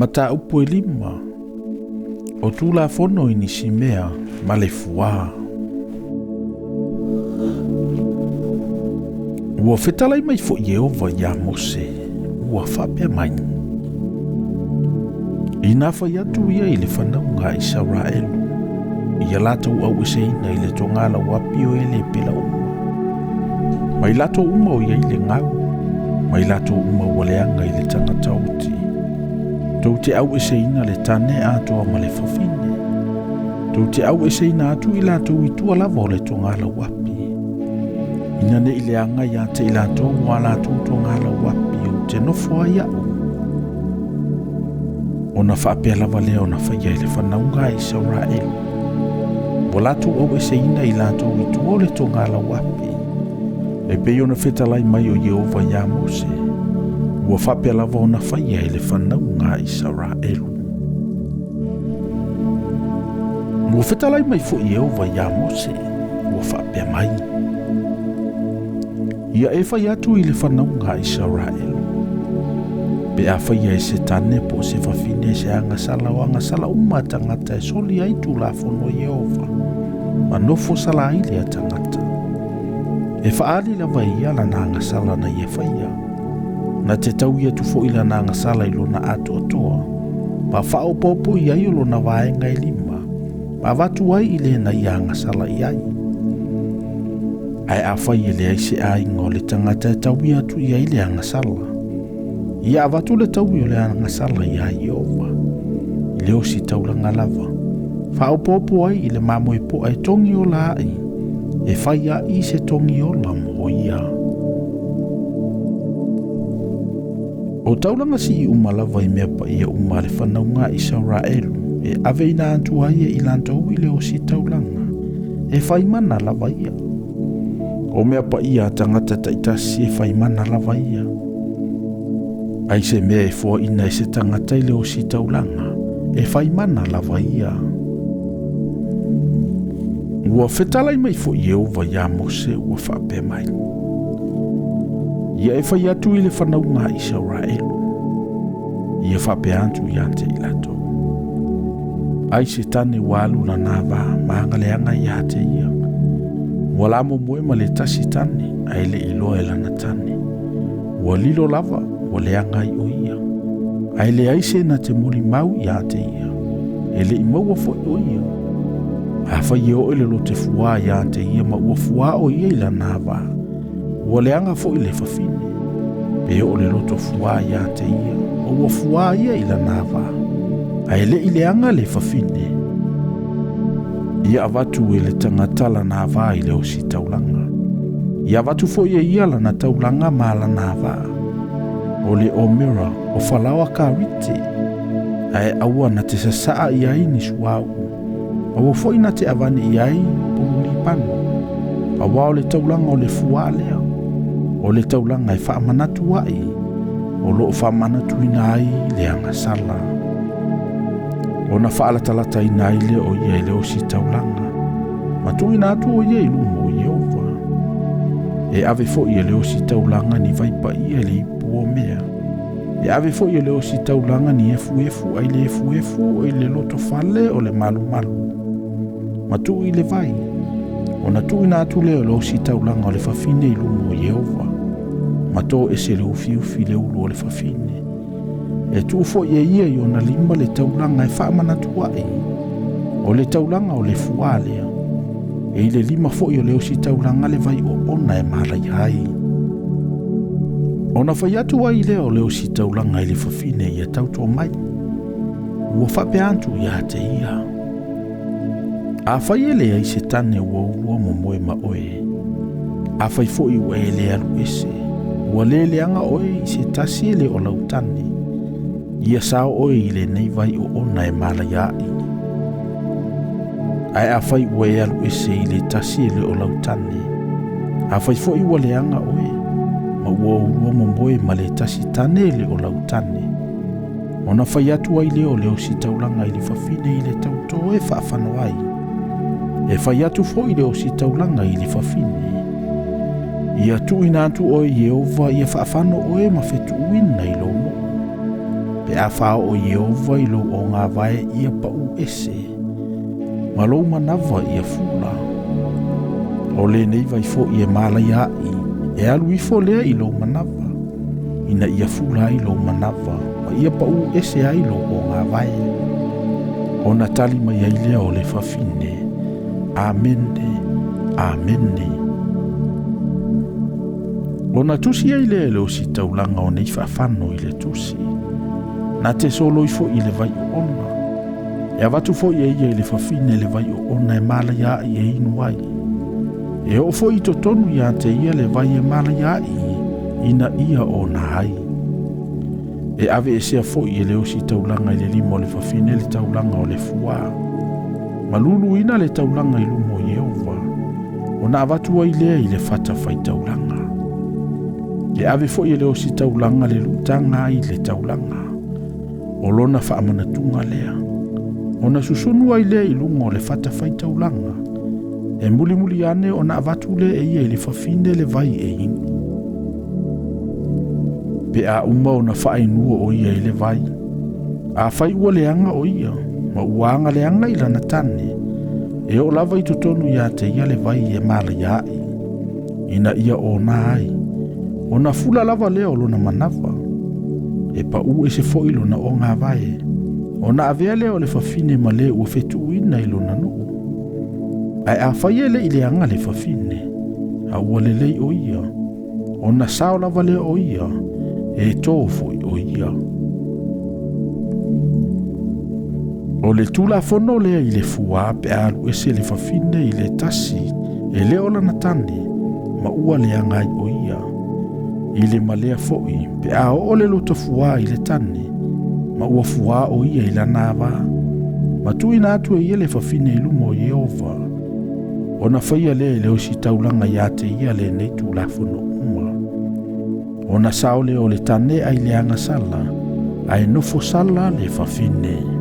Mataupu e 5, o Tulafono i nisi mea ma le fuā. Ua fetalai mai foi Ieova iā Mose, ua faapea mai, Ina fai atu ia i le fanauga a Isaraelu, ia latou aueseina i le togalauapi o e le pela uma, ma i latou uma o i ai le gau, ma i latou uma ua leaga i le tagata oti. Tou te aueseina le tane atoa ma le fafine. Tou te aueseina atu i latou i tua lava o le togalauapi. Ina ne i leaga ia te i latou ua latou togalauapi ou te nofo ai au. Ona faapea lava lea ona faia i le fanauga a Isaraelu. Ua latou aueseina i latou i tua o le togalauapi. E pei ona fetalai mai o Ieova iā Mose, ua faapea lava ona faia e le fanauga a Isaraelu. Ua fetalai mai foi Ieova iā Mose, ua faapea mai, Ia e fai atu i le fanauga a Isaraelu, pe a faia e se tane po o se fafine se agasala o agasala uma a tagata e soli ai Tulafono a Ieova, ma nofo sala ai lea tagata. E faaali lava e ia lana agasala na ia faia. Na te taui atu foi lana agasala i lona atoatoa, ma faaopoopo i ai o lona vaega e 5, ma avatu ai i le na ia agasala i ai. Ae afai e leai se aiga o le tagata e taui atu i ai le agasala, ia avatu le taui o le agasala iā Ieova, i le ositaulaga lava, faaopoopo ai i le mamoepoa e togi ola ai, e fai ai se togi ola mo ia. O taulaga sii uma lava i mea paia uma a le fanauga a Isaraelu, e aveina atu ai e i latou i le ositaulaga, e fai mana lava ia. O mea paia a tagata taitasi e fai mana lava ia. Ai se mea e foaina e se tagata i le ositaulaga, e fai mana lava ia. Ua fetalai mai foi Ieova iā Mose ua faapea mai, Ia e fai atu i le fanauga a Isaraelu, ia faapea atu ia te i latou. Ai se tane ua alu lana va ma agaleaga ia te ia. Ua la momoe ma le tasi tane, ae le iloa e lana tane. Ua lilo lava, ua leaga ai o ia. Ae leai se na te molimau ia te ia. E le i maua foi o ia. Afai e oo i le lote fuā ia te ia ma ua fuā o ia i lana va, ua leaga foi le fafine. Pe oo le loto fuā ia te ia, ma ua fuā ia i lana va, ae le i leaga le fafine. Ia avatu e le tagata lana va i le ositaulaga. Ia avatu foi e ia lana taulaga ma lana va. O le omera o falaoa karite, ae aua na te sasaa i ai ni suauu. Aua foi na te avane i ai pulu lipano. Aua o le taulaga o le fuā lea, o le taulaga e faamanatu ai, o loo faamanatuina ai le agasala. Ona faalatalataina ai lea o ia i le ositaulaga, ma tuuina atu o ia i luma o Ieova. E ave foi e le ositaulaga ni vai paia i le ipu o mea. E ave foi e le ositaulaga ni efuefu ai le efuefu i le lotofale o le malumalu. Ma tuu i le vai. Ona tuuina atu lea o le ositaulaga o le fafine i luma o Ieova. Ma to ese le ufiufi le ulu o le fafine. E tuu foi e ia i ona lima le taulaga e faamanatu ai. O le taulaga o le fuā lea. E i le lima foi o le ositaulaga le vai oona e malaia ai. Ona fai atu ai lea o le ositaulaga i le fafine ia tauto mai. Ua faapea atu ia te ia. Afai e leai se tane ua ulua momoe ma oe. Afai foi ua e le alu ese, ua le leaga oe i se tasi e le o lau tane. Ia sao oe i lenei vai oona e malaia ai. Ae afai ua e alu ese i le tasi e le o lau tane. Afai foi ua leaga oe, ma ua ulua momoe ma le tasi tane e le o lau tane. Ona fai atu ai lea o le ositaulaga i le fafine i le tauto e faafano ai. E fai atu foi le ositaulaga i le fafine. Ia tuuina atu oe i Ieova ia faafano oe ma fetuuina i lou nuu. Pe a faaoo Ieova i lou ogavae ia pau ese, ma lou manava ia fula. O lenei vai fo'i e malaia a'i, e alu ifo lea i lou manava, ina ia fula ai lou manava, ma ia pau ese ai lou ogavae. Ona tali mai ai lea o le fafine, Amene, Amene. Ona tusi ai lea e le ositaulaga o nei faafano i le tusi. Na te soloi fo'i le vai oona. E avatu fo'i e ia i le fafine le vai oona e malaia a'i e inu ai. E oo fo'i i totonu ia te ia le vai e malaia a'i, ina ia ona ai. E aveesea fo'i e le ositaulaga i le lima o le fafine le taulaga o le fuā. Ma luluina le taulaga i luma o Ieova, ona avatu ai lea i le fata faitaulaga. E ave fo'i e le ositaulaga le lutaga ai le taulaga, o lona faamanatuga lea. Ona susunu ai lea i luga o le fata faitaulaga, e mulimuli ane ona avatu lea e ia i le fafine le vai e inu. Pe a uma ona faainua o ia i le vai, afai ua leaga o ia, ma ua aga leaga i lana tane, e oo lava i totonu ia te ia le vai e malaia a'i, ina ia ona ai. Ona fula lava lea o lona manava, e pau ese fo'i lona ogavae. Ona avea lea o le fafine ma le ua fetuuina i lona nuu. Ae afai e le i leaga le fafine, a ua lelei o ia, ona sao lava lea o ia, e tō fo'i o ia. O le tulafono lea i le fuā pe a alu ese le fafine i le tasi, e le o lana tane, ma ua leaga ai o ia. I le malea fo'i, pe a oo le loto fuā i le tane, ma ua fuā o ia i lana ava. Ma tuuina atu e ia le fafine i luma o Ieova, ona faia lea e le ositaulaga ia te ia lenei tulafono uma. Ona sao lea o le tane ai leaga sala, ae nofo sala le fafine.